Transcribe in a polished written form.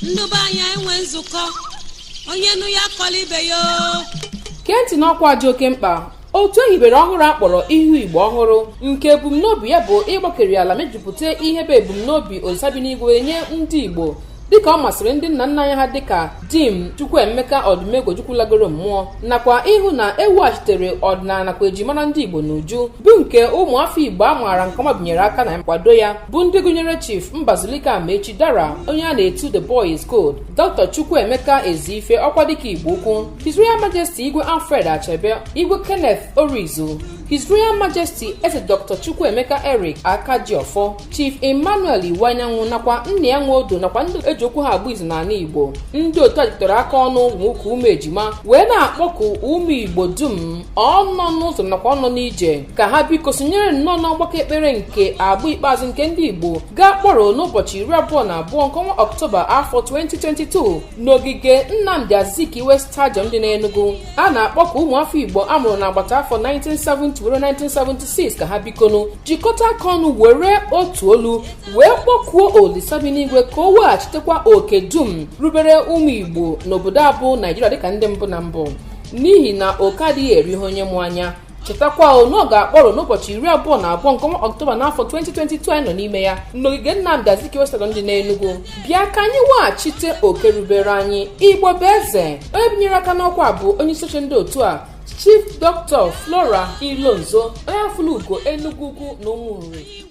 Ndị be anyị enwe nzukọ, onye nụ ya akọla ibe ya o. Kee ntị n'ọkwa dị oke mkpa. Otu ehibere ọhụrụ a kpọrọ Ihu Igbo Ọhụrụ, nke ebumnobi ya bụ ịgbakeri ala mejupụta ihe bụ ebumnobi Olisa bi n'igwe nye ndị Igbo, dịka ọ masịrị ndị nna nna anyị ha, dịka Dim Chukwuemeka Odumegwu Ojukwu lagoro mmụọ, nakwa ịhụ na eweghachitere ọdịnala nakwa ejimara ndị Igbo n'uju, bụ nke ụmụafọ Igbo a maara nke ọma binyere aka na nkwado ya, bụ ndị gụnyere Chief Mbazulike Amaechi Dara, onye a na-etu The Boy is Good, Dr. Chukwuemeka Ezeife, ọkwa dịka Igbo Ukwu, His Royal Majesty Igwe Alfred Achebe, Igwe Kenneth Orizu, His Royal Majesty Eze Dr. Chukwuemeka Eric Akajiọfọ, Chief Emmanuel Iwuanyanwu nakwa Nnia Nwodo, nakwa ndị eji okwu ha agba izu n'ala Igbo. Ndị otu a jikọtara aka ọnụ nwoke ume ejima wee na-akpọku ụmụ Igbo dum, ọnọ n'ụzọ nakwa ọnọ n'ije, ka ha biko sonyere nnọọ n'ọgbakọ ekpere nke agba ikpeazụ nke ndị Igbo ga-akpọrọ n'ụbọchị 22 nke ọnwa Ọktoba afọ 2022 n'ogige Nnamdi Azikiwe Stadium dị n'Enugu. A na-akpọku ụmụafọ Igbo a mụrụ n'agbata afọ 1970 were 1976 ka ha bikonu jikọta aka ọnụ, were otu olu wee kpọkuo Olisa bi n'igwe ka o weghachitekwa oke dum rubere ụmụ Igbo n'obodo abụ Naijiria dịka ndị mbụ na mbụ, n'ihi na oke adịghị eri ihe onye mụ anya. Chetakwa na ọ ga-akpọrọ n'ụbọchị 22 nke ọnwa Ọktoba n'afọ 2022 anyị nọ n'ime ya n'ogige Nnamdi Azikiwe Stadium dị n'Enugu. Bịa ka anyị weghachite oke rubere anyị. Igbo bụ eze. Onye binyere aka n'ọkwa bụ onye isi oche ndị otu a, Chief Dr. Flora Ilonzo, onye afụlụ ugo Enugu Ukwu na Ụmụnri.